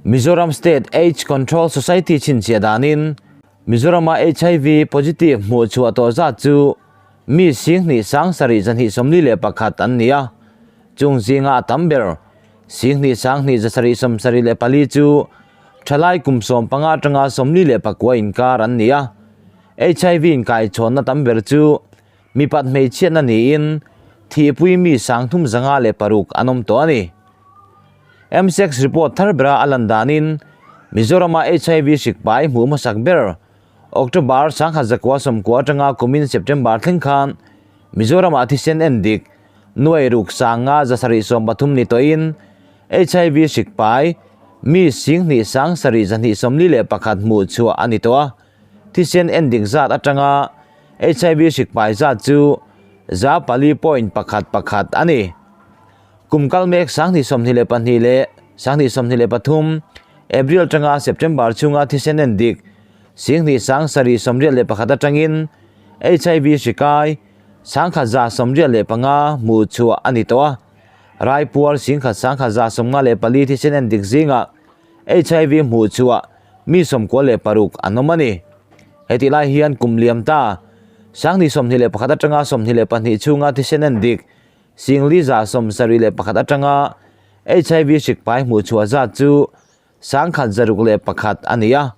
Mizoram State Aids Control Society chhinchhiah danin Mizorama HIV positive hmuh chhuah tawh zat chu mi 10 sang sarih 2 41 an ni a. Chung zinga a tam ber 10 sang 2 sarih 74 chu thalai kum 15 atanga 49 inkar an ni a. HIV in kai chhawnna tam ber chu mi pat hmeichhiatna niin thihpui mi 356 an awm tawh a ni. MSEX report thar bera a lan danin Mizorama HIV hrik pai hmuh hmasak ber October 1990 atanga kumin September thleng khan Mizorama thisen en dik nuai ruk sanga zasarih 13 ni tawhin HIV hrik pai mi 10 sang sarih 241 hmuh chhuah a ni tawh a. Thisen en dik zat atanga HIV hrik pai zat chu 4.11 a ni. Kum kal mek 2022 leh 2023 April tanga September chunga thisen en dik 10 sang sarih 81 atangin HIV hrikai 1195 hmuh chhuah a ni tawh a. Raipuar 10,194 thisen en dik zinga HIV hmuh chhuah mi 96 an awm a ni. Heti lai hian kum liam ta 2021 atanga 22 chunga thisen en dik 4 71 atanga HIV hrik pai hmuh chhuah zat chu 101 a ni a.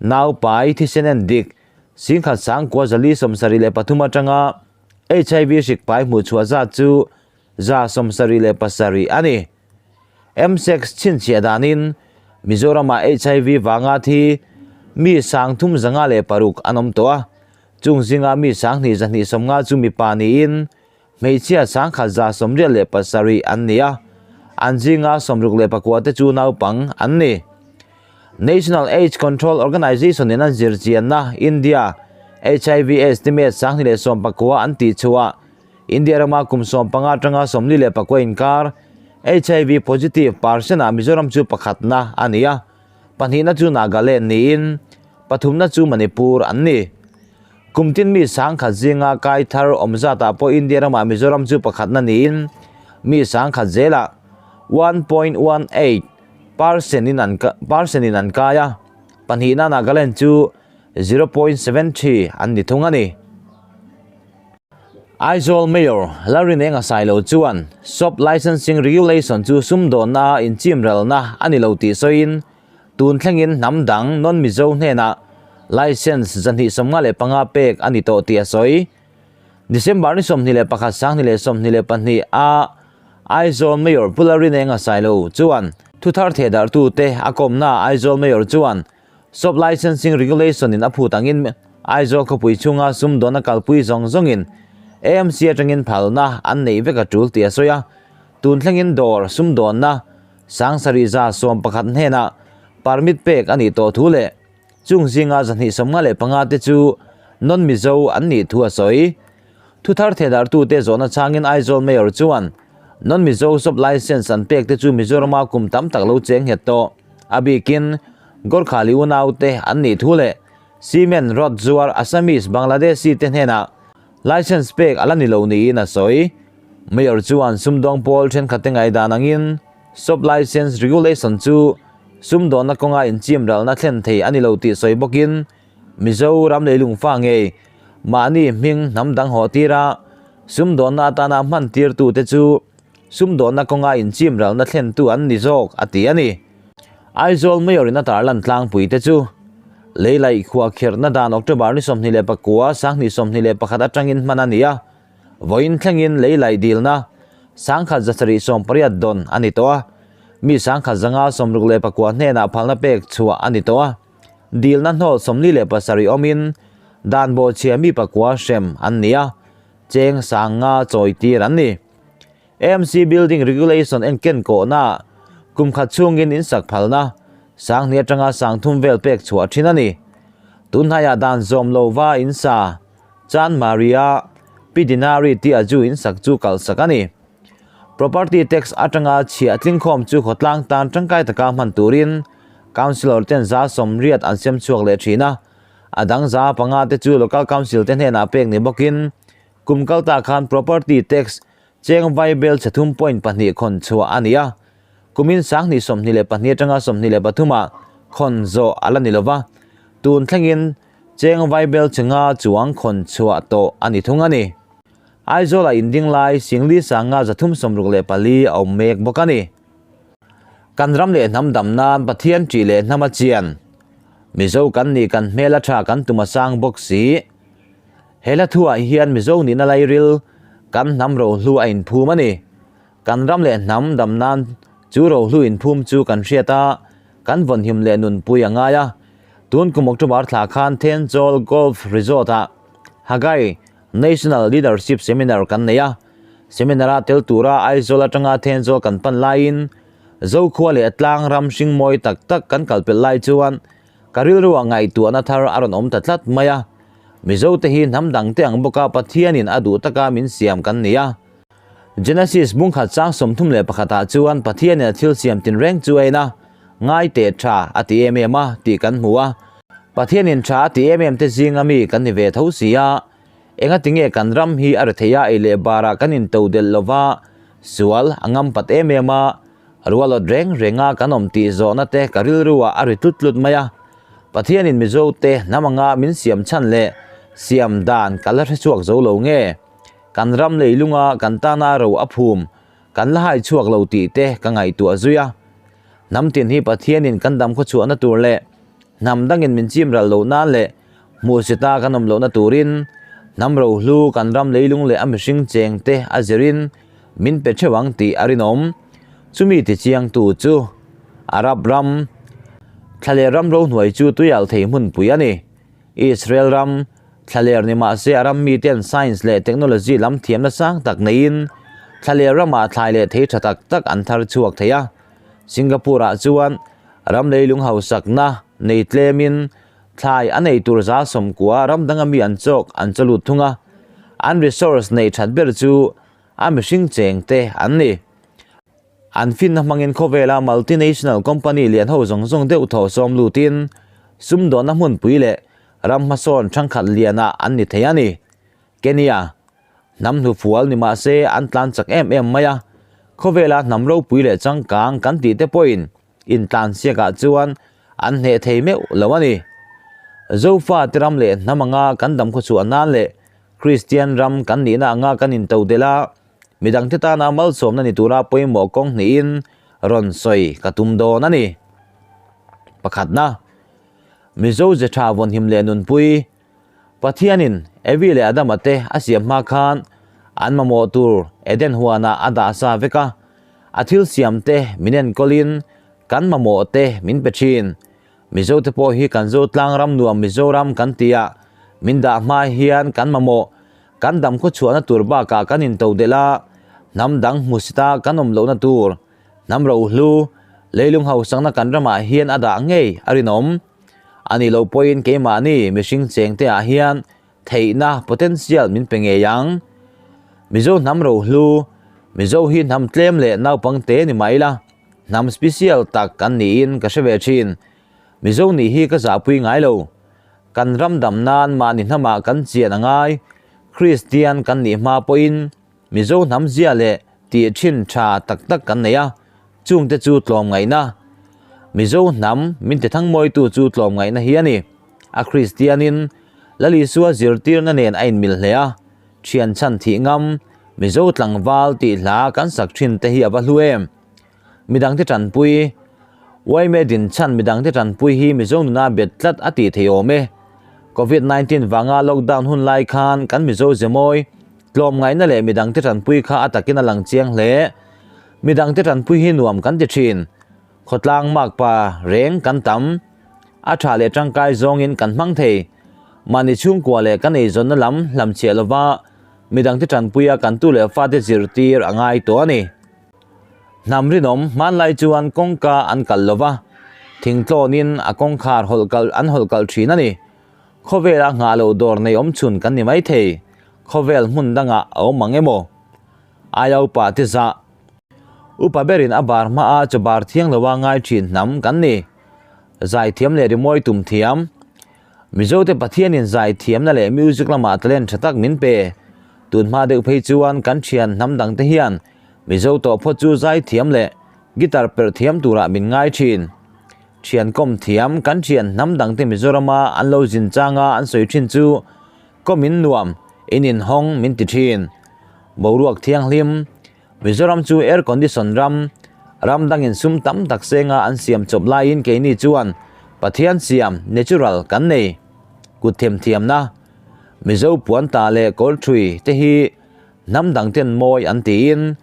Nau pai thisen en dik 10,973 atanga HIV hrik pai hmuh chhuah zat chu 177 a ni. MSEX chhinchhiah danin Mizorama HIV wanga thi mi 306 an awm tawh a. Chung zinga mi 2,290 chu mi pa niin hmeichhia 1,187 an ni a. An zinga 69 te chu naupang an ni. National AIDS Control Organization in an zirchianna India HIV estimate 2019 an tih chhuah India rama kum 15 atanga 44 inkar HIV positive percent ah Mizoram chu pakhatna a ni a. Pahnihna chu Nagaland niin pathumna chu Manipur an ni. Kumtin mi 100 zinga kai thar awm zatah pawh India rama Mizoram chu pakhatna niin mi 100 zela 1.18 percent in an percent in an kai a. Pahnihna Nagaland chu 0.73 an ni thung a ni. Aizawl Mayor Lalrinenga Sailo chuan shop licensing regulation chu sumdawnna inchim relna a ni lo tih sawiin tun thlengin hnam dang non Mizo hnenah license 295 pek a ni tawh tih a sawi. December ni 21 2022 a Aizawl Mayor Pu Lalrinenga Sailo chuan thuthar thedar tu te a kawmna Aizawl Mayor chuan shop licensing regulation in a phut angin Aizawl khawpui chunga sumdawnna kalpui zawng zawngin AMC atangin phalna an nei vek a tul tih a sawi a. Tun thlengin dawr sumdawnna 711 hnenah permit pek a nih tawh thu leh chung zinga 295 te chu non Mizo an nih thu a sawi. Thuthar thedar tu te zawhna changin Aizawl Mayor chuan non Mizo shop license an pek te chu Mizorama kum tam tak lo cheng nghet tawh. A bikin Gorkhali unau te an nih thu leh cement rod zuar Assamese Bangladeshi te hnenah license pek ala ni lo niin a sawi. Mayor chuan sumdawng pawl thenkhat te ngai dan angin shop license regulation chu sumdawnna kawnga inchim ralna thlen thei a ni lo tih sawi bawkin Mizoram leilung fa ngei mahni hming hnam dang haw tira sumdawnna atana hman tir tu te chu sumdawnna kawnga inchim ralna thlen tu an ni zawk a ti a ni. Aizawl Mayor in a tarlan tlangpui te chu leilai khuah kherna dan October ni 29 2021 atangin hman a ni a. Vawiin thlengin leilai dilna 1,780 dawn a ni tawh a. Mi 1,169 hnenah phalna pek chhuah a ni tawh a. Dilna hnawl 47 awmin dan bawhchhia mi pakua hrem an ni a. Cheng sanga chawi tir an ni. AMC Building Regulation en ken kawhna kum khat chungin in sak phalna sang ni atanga sang thum vel pek chhuah thin a ni. Tunhnaiah dan zawm lo va in sa Chan Maria Pidinari ti a ju in sak chu kal sak a ni. Property tax atanga chhiah tlingkhawm chu khawtlang tan tangkai taka hman turin councillor ten za 80 an sem chhuak leh thin a. A dang za panga te chu local council te hnenah pek ni bawkin kum kalta khan property tax cheng vai bel 3.2 khon chhuah a ni a. Kumin sanghnih 22 atanga 23 ah khawn zawh a la ni lova, tun thlengin cheng vaibel chinga chuang khawn chhuah tawh a ni thung a ni. Aizawlah inding lai Singli Sanga 364 a awm mek bawk a ni. Kan ram leh hnam dam nan Pathian ṭih leh hnam a chian. Mizo kan nih kan hmel a ṭha kan tum a sang bawk si. He hla thuah hian Mizo nihna lairil kan hnam rohlu a inphum a ni. Kan ram leh hnam dam nan chu rohlu inphum chu kan hriat a, kan vawnhim leh nunpui a ngai a. Tun kum October thla khan Thenzawl Golf Resort-ah Hagai National Leadership Seminar kan nei a. Seminar-a tel tura Aizawl atanga Thenzawl kan pan laiin Zokhua leh tlang ram hring mawi tak tak kan kal pelh lai chuan ka rilruah ngaihtuahna thar a rawn awm ta tlat mai a. Mizote hi hnam dangte ang bawka Pathianin a duh taka min siam kan ni a. Genesis bungkhat chang 31 ah chuan Pathianin a thil siam tinreng chu a en a, ngai teh tha a ti em em a tih kan hmu a. Pathianin tha a ti em em te zinga mi kan ni ve tho si a. Engatinge kan ram hi a rethei a ei leh barah kan into delh lova, sual a ngam pat em em a, rualawt reng renga kan awm tih zawhna te ka rilruah a ri tlut tlut mai a. Pathianin Mizo te hnam anga min siam chhan leh siam dan ka la hrechhuak zo lo nge? Kan ram leilunga kan tana ro a phum kan la hai chhuak lo tih te ka ngaihtuah zui a. Hnam tin hi Pathianin kan dam khawchhuahna tur leh hnam dangin min chim ral loh nan leh hmuhsita kan awm lohna turin hnam rohlu kan ram leilung leh a mihring cheng te a zirin min pe theuh ang tih a rinawm. Chumi tichiangtu chu Arab ram thlaler ram rohnuai chu tuialh thei hmunpui a ni. Israel ram thlaler ni mah se a ram miten science leh technology lam thiamna sang tak neiin thlaler ramah thlai leh thei tha tak tak an thar chhuak thei a. Singapore-ah chuan ram leilung hausakna nei tlemin thlai a nei tur za sawmkua ram danga mi an chawk an chaw lut thung a, an resource nei that ber chu a mihring cheng te an ni. An finna hmangin khawvela multinational company lian ho zawng zawng deuh thaw sawm lutin sumdawnna hmunpui leh ram hmasawn thangkhat lianah an ni thei a ni. Kenya, hnam hnufual ni mah se an tlan chak em em mai a, khawvela hnam ropui leh changkang kan tih te pawhin intlan siakah chuan an hneh thei meuh lo a ni. Zofa te ram leh hnam anga kan dam khawchhuah nan leh Kristian ram kan nihna anga kan intodelh a, midangte tana malsawmna ni tura pawimawh kawng hnihin rawn sawi ka tum dawn a ni. Pakhatna, Mizo ze tha vawnhim leh nunpui, Pathianin Evi leh Adama te a siam hma khan an mamawh tur Eden huanah a dah sa vek a, a thil siam te min enkawlin kan mamawh te min pe thin. Mizo te pawh hi kan zo tlang ram nuam Mizoram kan ti a, min dah hma hian kan mamawh kan dam khawchhuahna tur bakah kan intodelh a, hnam dang hmusita kan awm lohna tur hnam rohlu leilung hausakna kan ramah hian a dah ngei a rinawm. A nih loh pawhin keimahni mihring chengte ah hian theihna, potential, min pe ngei ang. Mizo hnam rohlu, Mizo hi hnam tlem leh naupang te ni mai la, hnam special tak kan niin ka hre ve thin. Mizo nih hi ka zahpui ngai lo. Kan ram dam nan mahni hnamah kan chian a ngai. Kristian kan nih hma pawhin Mizo hnam zia leh tih thin tha tak tak kan nei a, chungte chu tlawmngaihna. Mizo hnam min ti thangmawitu chu tlawmngaihna hi a ni. A Kristianin Lal Isua zirtirna nen a inmil hle a, thian chhan thih ngam, Mizo tlangval tih hla kan sak thin te hi a va hlu em? Midangte tanpui, Uaime din chhan midangte tanpui hi Mizo nuna bet tlat a tih thei awm e. Covid 19 vanga lockdown hun lai khan kan Mizo zemawi, tlawmngaihna leh midangte tanpui kha a takin a lang chiang hle. Midangte tanpui hi nuam kan ti thin. Khawtlang makpa reng kan tam. A tha leh tangkai zawngin kan hmang thei. Mahni chhungkua leh kan eizawnna lam hlamchhiah lova midangte tanpuia kan tu leh fate zirtir a ngai tawh a ni. Hnam rinawm hmanlai chuan kawngka an kal lova, thingtlawnin a kawngkhar hawlh kalh an hawlh kalh thin a ni. Khawvela nghah loh dawr nei awm chhun kan ni mai thei. Khawvel hmun dangah a awm ang emaw? Aia upa te zah. Upa berin a bar hmaa chaw bar thiang loa ngai thin hnam kan ni. Zaithiam leh rimawi tum thiam. Mizote Pathianin zaithiamna leh music lamah talent tha tak min pe. Tun hma deuh phei chuan kan thian hnam dangte hian Mizo tawh phawt chu zaithiam leh Guitar perh thiam turah min ngai thin. Thian kawm thiam kan thian hnam dangte Mizorama an lo zin changa an sawi thin chu kawm in nuam, in inhawng min ti thin. Boruak thianghlim, Mizoram chu air condition ram, ram dangin sum tam tak senga an siam chawp laiin keini chuan Pathian siam, natural, kan nei. Kut themthiamna, Mizo puan ta leh kawl thui te hi hnam dang ten mawi an tiin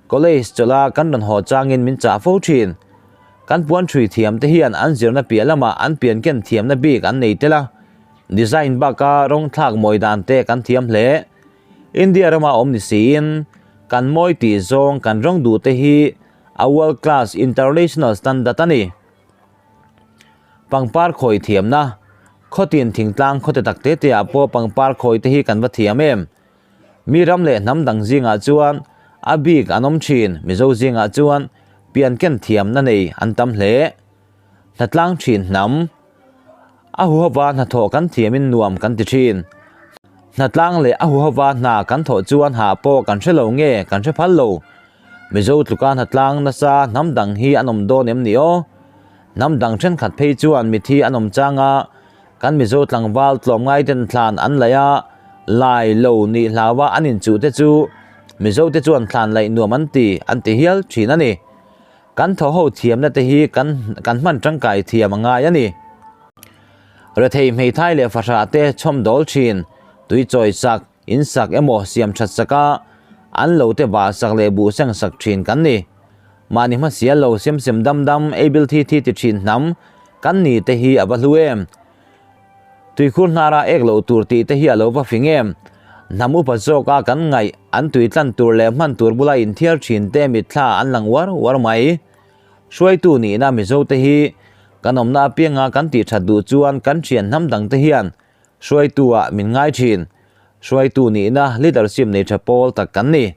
college chawlha kan rawn haw changin min chah fo thin. Kan puan thui thiam te hian an zirna piah lamah an pian ken thiamna bik an nei tel a, design baka rawng thlak mawi dan te kan thiam hle. India rama awm ni siin kan mawi tih zawng kan rawng duh te hi a world class international standard a ni. Pangpar khawi thiamna, Khawtin thingtlang khawte tak te te ah pawh pangpar khawi te hi kan va thiam em? Mi ram leh hnam dang zingah chuan a bik an awm thin, Mizo zingah chuan pian ken thiamna nei an tam hle. Hnatlang thin hnam, A huhova hnathawh kan thiamin nuam kan ti thin. Hnatlang leh a huhova hna kan thawh chuan hah pawh kan hre lo nge kan hre phal lo. Mizo tluka hnatlang nasa hnam dang hi an awm dawn em ni aw? Hnam dang thenkhat phei chuan mithi an awm chang a, kan Mizo tlangval tlawmngai ten thlan an laih a, lai lo nih hlaua an inchuh te chu Mizo te chuan thlan laih nuam an ti an ti hial thin a ni. Kan thaw ho thiamna te hi kan kan hman tangkai thiam a ngai a ni. Rethei hmeithai leh fahrah te chhawm dawl thin, tui chawi sak, in sak emaw siam that sak a, an lo te vah sak leh buh seng sak thin kan ni. Mahni hmasial lo sem sem dam dam ei bil thi thi ti thin hnam kan ni te hi a va hlu em. Tuikhur hnara ek loh tur tih te hi a lo va fing em. Hnam upa zawka kan ngaih an tui tlan tur leh hman tur bula inthiar thin te mitthla an lang uar uar mai. Hruaitu nihna Mizo te hi kan awmna apianga kan tih that duh chuan kan thian hnam dang te hian hruaitu ah min ngai thin. Hruaitu nihna leadership nei tha pawl tak kan ni.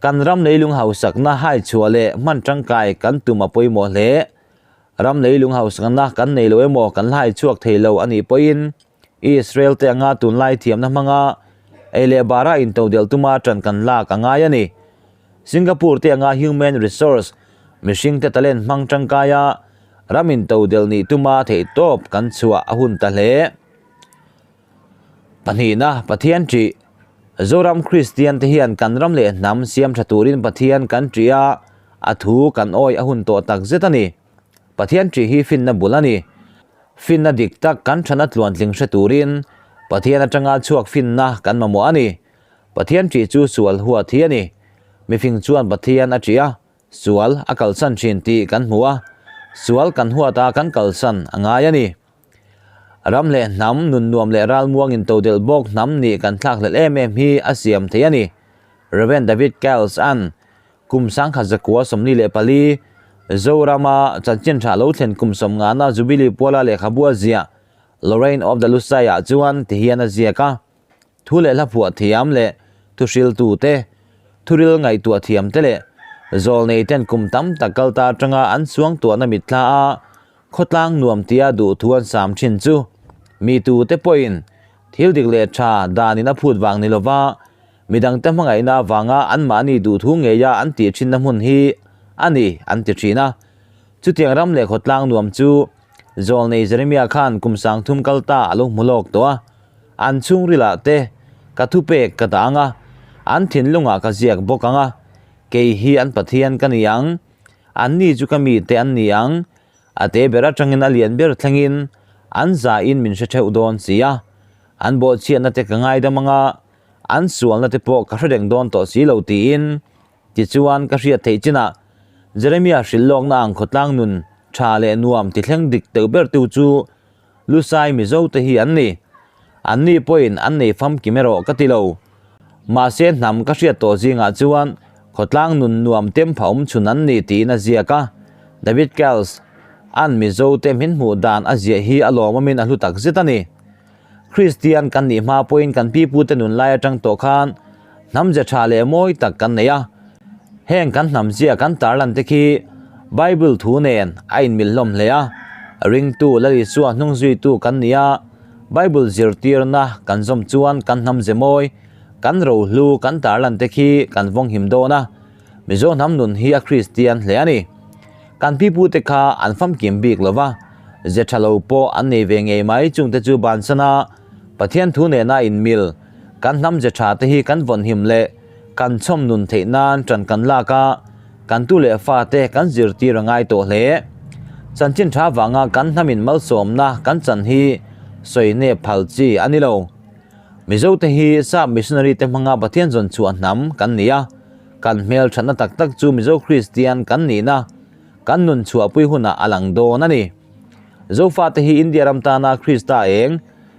Kan ram leilung hausakna hai chhuah leh hman tangkai kan tum a pawimawh hle. Ram leilung hausakna kan nei lo emaw kan la hai chhuak thei lo a nih pawhin Israel te anga tunlai thiamna hmanga ei leh bara intodelh tuma tan kan lak a ngai a ni. Singapore te anga human resource, mihring te talent hmang tangkaia ram intodelh nih tuma theihtawp kan chhuah a hun ta hle. Pahnihna, Pathian ṭih. Zoram Kristian te hian kan ram leh hnam siam ṭha turin Pathian kan ṭih a, a thu kan awih a hun tawh tak zet a ni. Pathian ṭih hi finna bul a ni. Finna dik tak kan ṭhana tluantling hre turin Pathian aṭanga chhuak finna kan mamawh a ni. Pathian ṭih chu sual huat hi a ni. Mifing chuan Pathian a ṭih a, sual a kalsan ṭhin tih kan hmu a, sual kan huat a kan kalsan a ngai a ni. Ram leh hnam, nun nuam leh ralmuang intodelh bawk hnam nih kan thlakhlelh em em hi a siam thei a ni. Rev. David Kells an kum sangkhat zakua 44, Zorama chanchin tha lo thlen kum sawmngana Jubilee puala lehkhabu a ziah Lorraine of the Lusai ah chuan ti hian a ziak a, Thu leh hla phuah thiam leh thuhriltu te, thuril ngaihtuah thiam te leh zawlnei ten kum tam tak kal ta atanga an suangtuahna mitthla a Khawtlang nuam tia duh thu an sam thin chu mi tute pawhin thil dik leh tha danin a phut vang ni lova midangte hmangaihna avanga anmahni duh thu ngeia an tih thinna hmun hi a ni an ti thin a. Chutiang ram leh khawtlang nuam chu Zawlnei Jeremia khan kum sangthum kal ta a lo hmu lawk tawh a, an chhungrilah te ka thupek ka dah ang a, an thinlungah ka ziak bawk ang a, kei hi an Pathian ka ni ang. Anni chu ka mite an ni ang, a te ber atangin a lian ber thlengin an zain min hre theuh dawn si a. An bawhchhiatna te ka ngaidam ang a, an sualna te pawh ka hre reng dawn tawh si lo tiin. Tichuan ka hriat theih chinah Jeremia hrilh lawkna ang khawtlang nun tha leh nuam ti thleng dik teuh ber tu chu Lusai Mizo te hi an ni. Anni pawhin an nei famkim erawh ka ti lo. Mahse hnam ka hriat tawh zingah chuan khawtlang nun nuam tem pha awm chhun an ni tiin a ziak a. David Kells an Mizo te min hmuh dan a ziah hi a lawmawmin a hlu tak zet a ni. Kristian kan nih hma pawhin kan pipute nun lai atang tawh khan hnam ze tha leh mawi tak kan nei a. Heng kan hnam zia kan tarlan te khi Bible thu nen a inmil hlawm hle a. Ringtu Lal Isua hnung zuitu kan ni a, Bible zirtirna kan zawm chuan kan hnam ze mawi, kan rohlu kan tarlan te khi kan vawng him dawn a. Mizo hnam nun hi a Kristian hle a ni. Kan pipute kha an famkim bik lo va, ze tha lo pawh an nei ve ngei mai chungte chu bansana Pathian thu nena inmil kan hnam ze tha te hi kan vawnhim leh kan chhawm nun theih nan ṭan kan lak a, kan tu leh fate kan zirtir a ngai tawh hle. Chanchin tha vanga kan hnamin malsawmna kan chan hi sawi nep phal chi a ni lo. Mizote hi sap missionary te hmanga Pathian zawn chhuah hnam kan ni a, kan hmel thatna tak tak chu Mizo Kristian kan nihna kan nun chhuahpui hunah a lang dawn a ni. Zofate hi India ram tana Krista eng,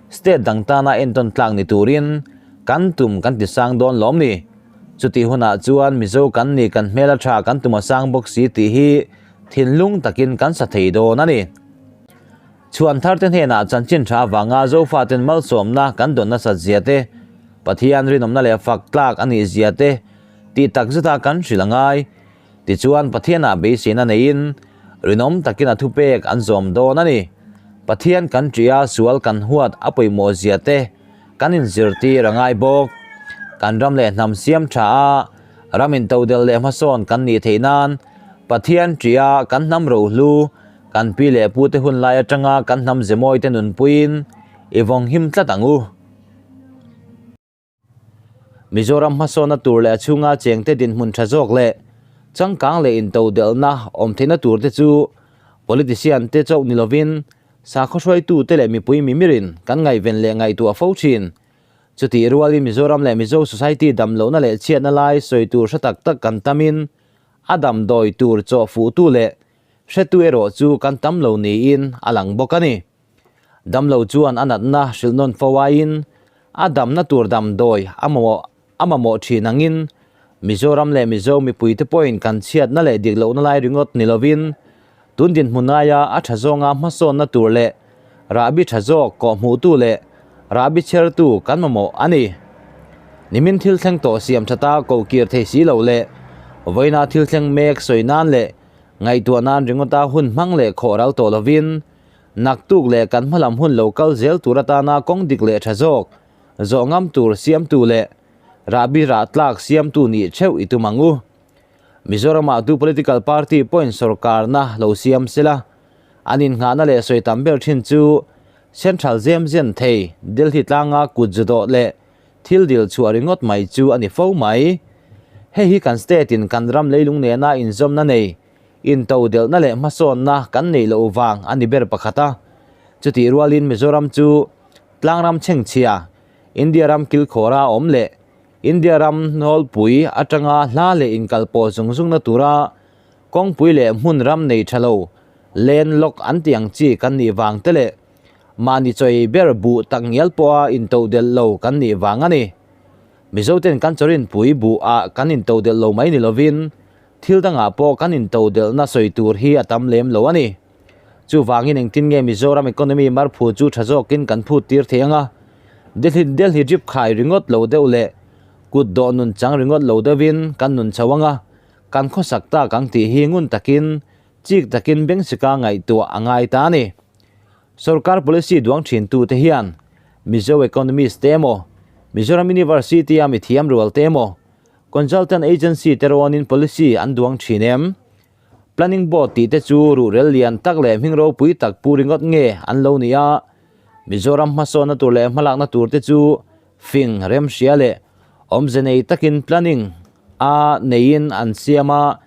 state dang tana entawn tlak ni turin kan tum kan ti sang dawn lawm ni. Chutih hunah chuan Mizo kan ni kan hmel a tha kan tum a sang bawk si tih hi thinlung takin kan sa thei dawn a ni. Chhuan tharte hnenah chanchin tha avanga Zofaten malsawmna kan dawn nasat zia te, Pathian rinawmna leh fak tlak a nih zia te tih tak zeta kan hrilh a ngai. Tichuan Pathianah beiseina neiin rinawm takin a thupek an zawm dawn a ni. Pathian kan ṭih a, sual kan huat a pawimawh zia te kan inzirtir a ngai bawk. Kan ram leh hnam siam tha a, ram intodel leh hmasawn kan nih theih nan Pathian ṭih a kan hnam rohlu Kan pi leh pute hun lai atanga kan hnam zemawi te nunpuiin i vawng him tlat ang u. Mizoram hmasawnna tur leh a chhunga chengte dinhmun tha zawk leh changkang leh intodelhna awm theihna tur te chu politician te chauh ni lovin sakhaw hruaitute leh mipui mimirin kan ngaihven leh ngaihtuah fo thin. Chutih rualin Mizoram leh Mizo society damlohna leh chhiatna lai sawi tur hre tak tak kan tamin a damdawi tur chawh fuhtu leh Hretu erawh chu kan tam lo niin a lang bawk a ni. Damlo chuan a natna hrilh nawn fo aiin a damna tur damdawi a mamawh a mamawh thin angin Mizoram leh Mizo mipuite pawhin kan chhiatna leh dik lohna lai ringawt ni lovin tun dinhmun aia a tha zawnga hmasawnna tur leh rahbi tha zawk kawhhmuhtu leh rahbi chhertu kan mamawh a ni. Nimin thil thleng tawh siam thata kohkir thei si lo leh vawiina thil thleng mek sawi nan leh Ngaihtuah nan ringawta hun hmang leh khawh ral tawh lovin, naktuk leh kan hmalam hun lo kal zel tur atana kawng dik leh tha zawk, zawh ngam tur siamtu leh rahbi rah tlak siamtu nih theuh i tum ang u. Mizoramah tu political party pawhin sorkarna lo siam sela, an innghahna leh sawi tam ber thin chu Central zem zen thei Delhi tlanga kut zu dawh leh thil dil chhuah ringawt mai chu a ni fo mai. Hei hi kan state in kan ram leilung nena inzawmna nei, intodelhna leh hmasawnna kan neih loh vang a ni ber pakhat a. Chutih rualin Mizoram chu tlangram chhengchhia, India ram kilkhawra awm leh India ram hnawlpui atanga hla leh inkalpawh zung zungna tura kawngpui leh hmun ram nei tha lo, land lock an tih ang chi kan nih vang te leh Mahni chawi ber buh tak ngial pawha intodelh lo kan nih vang a ni. Mizoten kan chawrinpui buh ah kan intodelh lo mai ni lovin thil dangah pawh kan intodelhna sawi tur hi a tam lem lo a ni. Chuvangin engtin nge Mizoram economy marphu chu tha zawkin kan phut tir thei anga, Delhi Delhi drip khai ringawt lo deuh leh kut dawh nun chang ringawt lo deuhin kan nun chho anga, kan khawsak tak ang tih hi ngun takin chik takin bengsika ngaihtuah a ngai ta a ni. Sorkar policy duang thintute hian Mizo economist te emaw, Mizoram University-a mithiam rual te emaw, consultant agency te rawnin policy an duang thin em? Planning board tih te chu ruhrel lian tak leh hming ropui tak pu ringawt nge an lo ni a, Mizoram hmasawnna tur leh hmalakna tur te chu fing remhria leh awmze nei takin planning a neiin an siam a,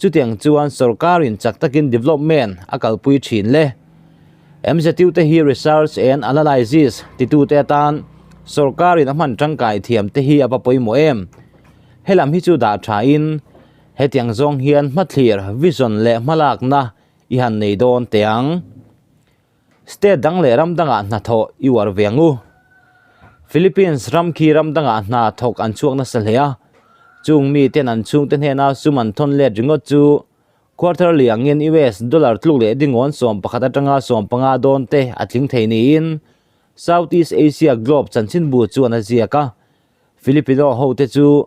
Chutiang chuan sorkarin chak takin development a kalpui thin le. MZU te hi research and analysis titute atan sorkarin a hman tangkai thiam te hi a va pawimawh em? Helam hi chu dah thain hetiang zawng hian hmathlir, vision leh hmalakna i han nei dawn teh ang. State dang leh ram dangah hnathawh i uar ve ang u. Philippines ram khi ram dangah hna thawk an chhuak nasa hle a, chung miten an chhungte hnena sum an thawn let ringawt chu quarterly angin US dollar tluk leh dingawn 11 atanga 15 dawn te a tling thei niin Southeast Asia Globe chanchinbu chuan a ziak a. Filipino hote chu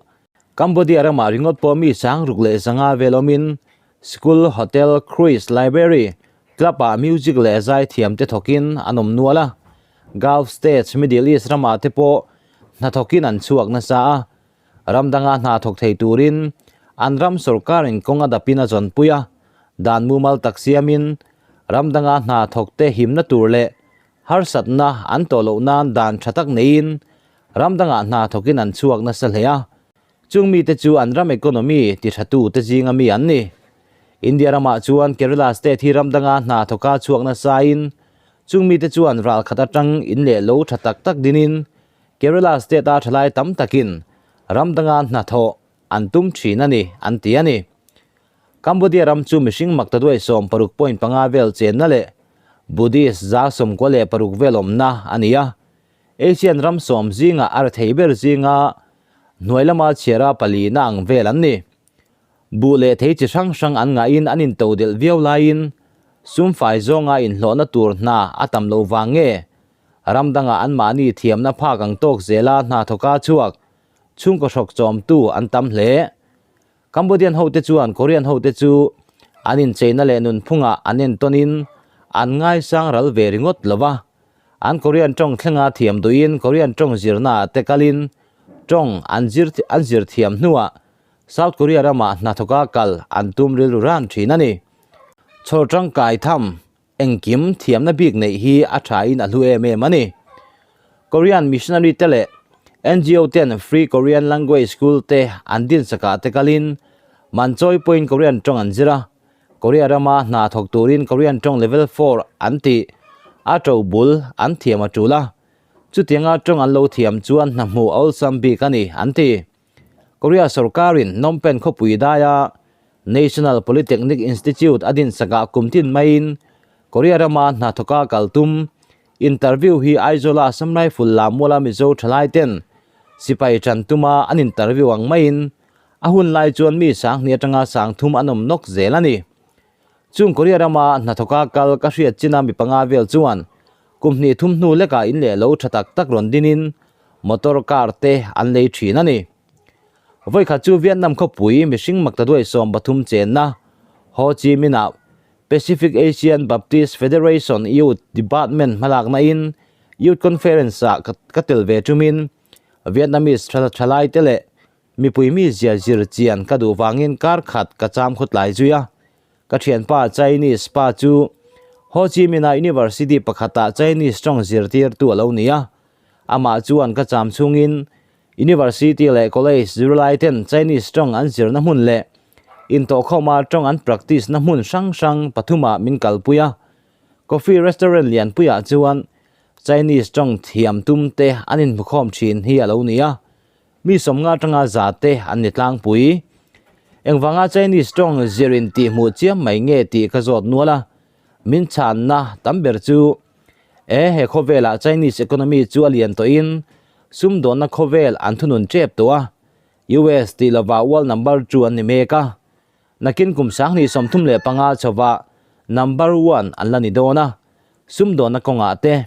Cambodia ramah ringawt pawh mi 6500 vel awmin School, Hotel, Cruise, Library, Club ah music leh zai thiam te thawkin an awm nual a. Gulf States, Middle East ramah te pawh hna thawkin an chhuak nasa a. Ram danga hna thawk thei turin an ram sorkarin kawng a dapin a zawnpui a. Dan mumal tak siamin ram danga hna thawkte himna tur leh harsatna an tawh loh nan dan tha tak neiin ram dangah hna thawkin an chhuak nasa hle a. Chung mite chu an ram economy ti thatute zinga mi an ni. India ramah chuan Kerala state hi ram danga hna thawka chhuak nasain chung mite chuan ral khat atang in leh lo tha tak tak dinin Kerala state-a thalai tam takin ram danga hna thawh an tum thin a ni, an ti a ni. Cambodia ram chu mihring makta duai 16.5 vel chenna leh Buddhist 96 vel awmna a ni a. Asian ram sawm zingah a rethei ber zinga hnuai lama chhiara palina ang vel an ni. Buh leh thei chi hrang hrang an ngahin an into delh viau laiin sum fai zawnga inhlawhna tur hna a tam lo vang nge ram dangah anmahni thiamna phak ang tawk zela hna thawka chhuak chhungkaw hrawk chawmtu an tam hle. Cambodian hote chuan Korean hote chu an incheina leh nunphungah an entawnin an ngaisang ral ve ringawt lo va. An Korean tawng thlenga thiam duhin Korean tawng zirnaah te kalin tawng an zir an zir thiam hnuah South Korea ramah hnathawka kal an tum rilru ran thin a ni. Chhawr tangkai tham Engkim thiamna bik neih hi a thain a hlu em em a ni. Korean missionary te leh NGO ten Free Korean Language School te an dinsakah te kalin man chawi pawhin Korean tawng an zir a, Korea rama hna thawk turin Korean tawng level four an tih a to bul an thiam a tul a, chutianga tawng an lo thiam chuan hna hmuh a awlsam bik a ni an ti. Korea sorkarin Phnom Penh khawpui daia National Polytechnic Institute a dinsakah kum tin maiin Korea rama hnathawka kal tum interview hi Aizawla Assam Rifle Lammuala Mizo thalai ten sipai tan tuma an interview ang maiin a hun lai chuan mi sanghnih atanga sangthum an awm nawk zel a ni. Chung Korea rama hnathawka kal ka hriat china mi panga vel chuan kum hnih thum hnu lekah in leh lo tha tak tak rawn dinin motor car te an lei thin a ni. Vawikhat chu Vietnam khawpui mihring maktaduai 13 chenna Ho Chi Minh-ah Pacific Asian Baptist Federation Youth Department hmalakna in Youth Conference-ah ka tel ve tumin Vietnamese thalai te leh Mipui mi zia zir chian ka duh vangin kar khat ka cham khawtlai zui a. Ka thianpa Chinese pa chu Ho Chi Minh-a University pakhatah Chinese tawng zirtirtu a lo ni a. Amah chuan ka cham chhungin University leh College zirlai ten Chinese tawng an zirna hmun leh intawhkhawma tawng an practice na hmun hrang hrang pathumah min kalpui a. Coffee restaurant lianpuiah chuan Chinese tawng thiam tum te an inhmukhawm thin hi a lo ni a. Mi sawmnga atanga za te an ni tlangpui. Engvanga Chinese tawng zir in tih hmuh chiam mai nge tih ka zawt nual a, min chhanna tam ber chu, E, he khawvelah Chinese economy chu a lian tawhin sumdawnna khawvel an thunun tep tawh a, US tih lovah world number two an ni mek a, nakin kum 2035 chhovah number one an la ni dawn a, sumdawnna kawngah te,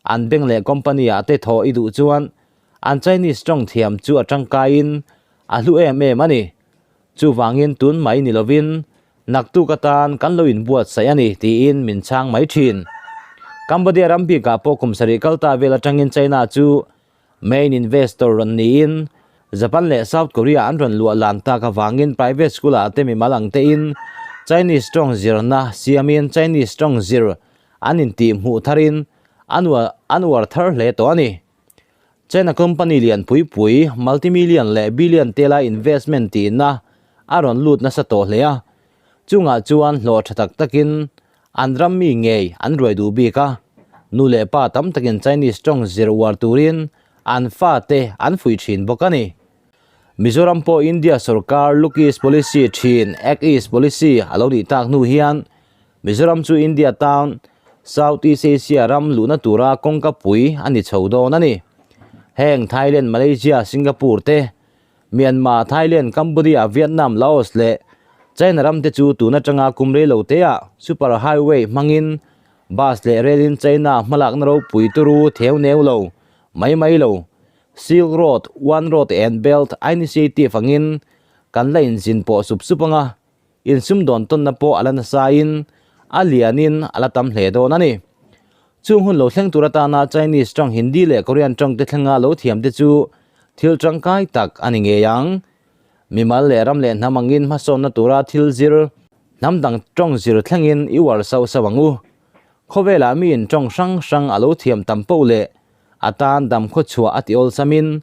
an bank leh company ah te thawh i duh chuan An Chinese tawng thiam chu a tangkaiin a hlu em em a ni. Chuvangin tun mai ni lovin naktuk atan kan lo inbuatsaih a ni tiin min chhang mai thin. Cambodia ram bikah pawh kum sarih kal ta vel atangin China chu main investor rawn niin Japan leh South Korea an rawn luah lan tak avangin private school ah te mimal ang tein Chinese tawng zirna siamin Chinese tawng zir an intih hmuh tharin an uar thar hle tawh a ni. China company lian pui pui, multi-million leh billion tela investment tihna a rawn lut nasa tawh hle a. Chungah chuan hlawh tha tak takin an ram mi ngei an ruai duh bik a. Nu leh pa tam takin Chinese tawng zir uar turin an fate an fuih thin bawk a ni. Mizoram pawh India sorkar Look East Policy thin Act East Policy a lo nih tak hnu hian Mizoram chu India town, South East Asia ram luhna tura kawngka pui a ni chho dawn a ni. Heng Thailand, Malaysia, Singapore te, Myanmar, Thailand, Cambodia, Vietnam, Laos leh China ram te chu tun atanga kum rei lo teah Super Highway hmangin bus leh rail in China hmalakna ropui turu theu neu lo mai mai lo. Silk Road, One Road and Belt Initiative angin kan la inzin pawh sup sup anga. Insumdawn tawnna pawh a la nasain a lianin a la tam hle dawn a ni. Chung hun lo thleng tur atana Chinese tawng, Hindi leh Korean tawng te thlenga lo thiam te chu thil tangkai tak a ni ngei ang. Mimal leh ram leh hnam angin hmasawnna tura thil zir. Hnam dang tawng zir thlengin i uar sauh sauh ang u. Khawvelah miin tawng hrang hrang a lo thiam tam poh leh a tan dam khawchhuah a ti awlsamin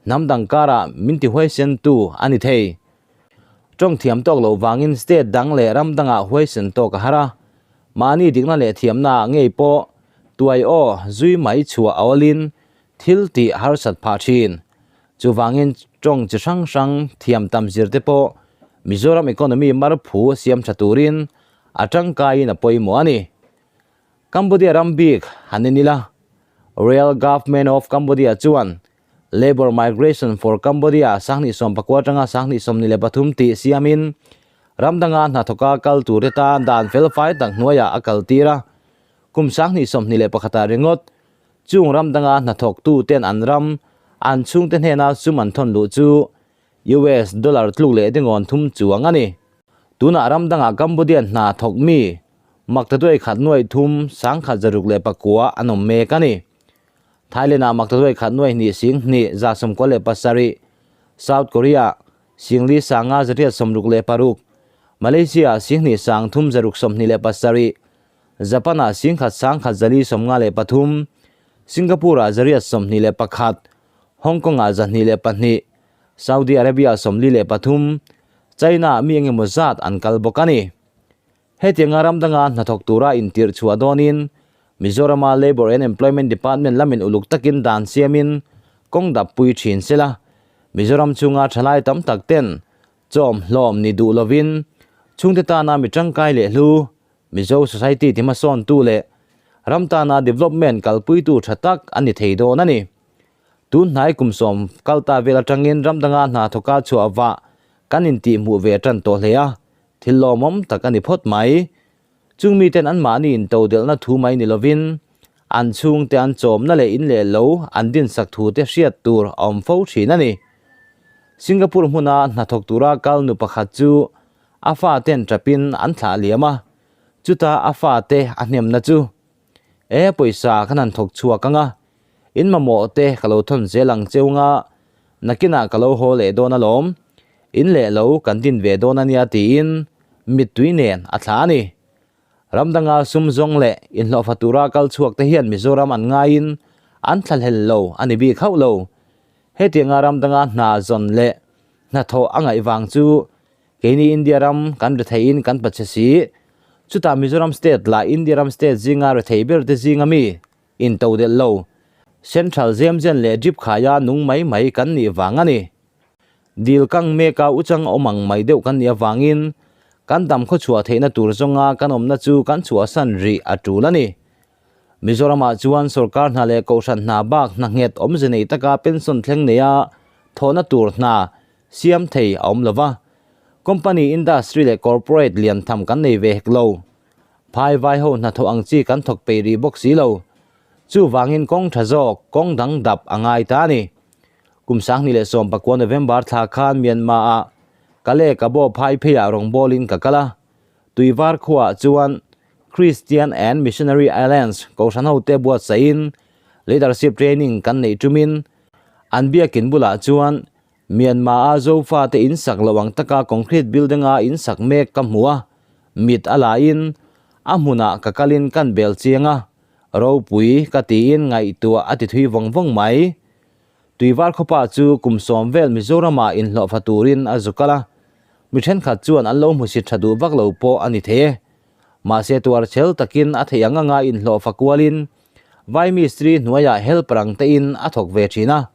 hnam dang karah min ti huaisentu a ni thei. Tawng thiam tawk loh vangin state dang leh ram dangah huaisen tawk a har a, mahni dikna leh thiamnaah ngei pawh tuai aw zui mai chhuah a awlin thil tih harsat phah thin. Chuvangin tawng chi hrang hrang thiam tam zir te pawh Mizoram economy mar phu siam tha turin a tangkaiin a pawimawh a ni. Cambodia ram bik han en ila, Royal Government of Cambodia chuan Labour Migration for Cambodia 2019 atanga 2023 tih siamin ram danga hnathawka kal turte tan dan felfai tak hnuaiah a kaltir a, kum 2021 ah ringawt chung ram danga hnathawktu ten an ram an chhungte hnena sum an thawn luh chu US dollar tluk leh dingawn thum chuang a ni. Tunah ram dangah Cambodian hna thawk mi Maktaduai khat nuai thum 1609 an awm mek a ni. Thailand-ah Maktaduai khat nuai hnih sing hnih 97, South Korea-ah singli sanga 866, Malaysia-ah sing hnih sang thum 627, Japan-ah sing khat sang khat 453, Singapore-ah 821, Hong Kong-ah 202, Saudi Arabia-ah 43, China-ah mi engemaw zat an kal bawk a ni. Hetianga ram danga hnathawk tura intirh chhuah dawnin Mizorama Labour and Employment Department lamin uluk takin dan siamin kawng dap pui thin sela, Mizoram chhunga thalai tam tak ten chawm hlawm ni duh lovin chhungte tana mi tangkai leh hlu Mizo Society ti hmasawntu leh ram tana development kalpuitu tha tak a ni thei dawn a ni. Tun hnai kum sawm kal ta vel atangin ram danga hna thawka chhuah vah kan intihhmuh ve tan tawh hle a, Thil lawmawm tak a ni phawt mai. Chung miten anmahni into delhna thu mai ni lovin, an chhungte an chawmna leh in leh lo an dinsak thute hriat tur a awm fo thin a ni. Singapore hmuna hnathawk tura kal nu pakhat chu a faten tapin an thlah liam a, chuta a fate a hnemna chu, E pawisa kan han thawk chhuak ang a, in mamawh te ka lo thawn zel ang cheu nga, nakinah ka lo haw leh dawn alawm, in leh lo kan din ve dawn a nia tiin mittui nen a thla a ni. Ram danga sum zawng leh inhlawhfa tura kal chhuak te hian Mizoram an ngaiin an thlahlel lo a ni bik hauh lo. Hetianga ram danga hna zawn leh hnathawh a ngaih vang chu Keini India ram kan retheiin kan pachhe si. Chutah Mizoram state lah India ram state zinga rethei ber te zinga mi into delh lo. Central zem zen leh drip khaia nung mai mai kan nih vang a ni. Dil kang meka uchang awm ang mai deuh kan nih avangin kan dam khawchhuah theihna tur zawnga kan awmna chu kan chhuahsan rih a tul a ni. Mizoramah chuan sorkar hna leh kohhran hna bak hna nghet awmze nei taka pension thleng neia thawhna tur hna Siam thei a awm lo va, company, industry leh corporate lian tham kan nei ve hek lo. Phai vai ho hnathawh ang chi kan thawk peih rih bawk si lo. Chuvangin kawng tha zawk, kawng dang dap a ngai ta a ni. Kum 2019 November thla khan Myanmar-ah Kale Kabo phai pheiah rawngbawlin ka kal a, Tuivar khuaah chuan Christian and Missionary Alliance kohhran hote buatsaihin leadership training kan neih tumin an biakin bulah chuan Myanmar-a Zofa te in sak loh ang taka concrete building-a in sak mek ka hmu a, mit a lahin a hmunah ka kalin kan bel chiang a, ropui ka tiin ngaihtuah a ti thui vawng vawng mai. Tuivar khawpa chu kum sawm vel Mizoramah inhlawhfa turin a zu kal a, mi thenkhat chuan an lo hmusit tha duh vak lo pawh a ni thei e. Mahse tuar chhel takin a theih ang anga inhlawhfa kualin Vai mistri hnuaiah helper ang tein a thawk ve thin a,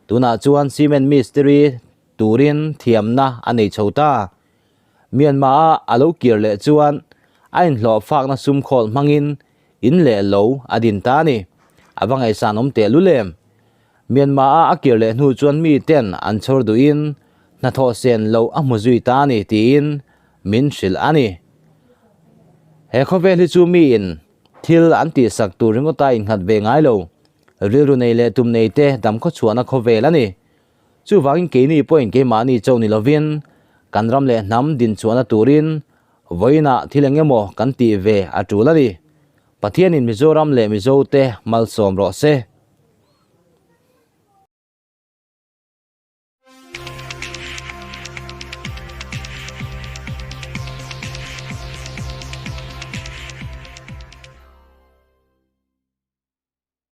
Tunah chuan cement mistiri turin thiamna a nei chho ta. Myanmar-a a lo kir leh chuan a inhlawh fakna sum khawl hmangin in leh lo a din ta a ni. A va ngaihsan awm teh lul em? Myanmar-a a kir leh hnu chuan miten an chhawr duhin hnathawh sen loh a hmu zui ta a ni tiin min hrilh a ni. He khawvel hi chu miin thil an tihsak tur ringawta innghat ve ngai lo. Rilru nei leh tum nei te dam khawchhuahna khawvel a ni. Chuvangin keini pawhin keimahni cho ni lovin kan ram leh hnam dinchhuahna turin vawiinah thil eng emaw kan tih ve a tul a ni. Pathianin Mizoram leh Mizote malsawm rawh se.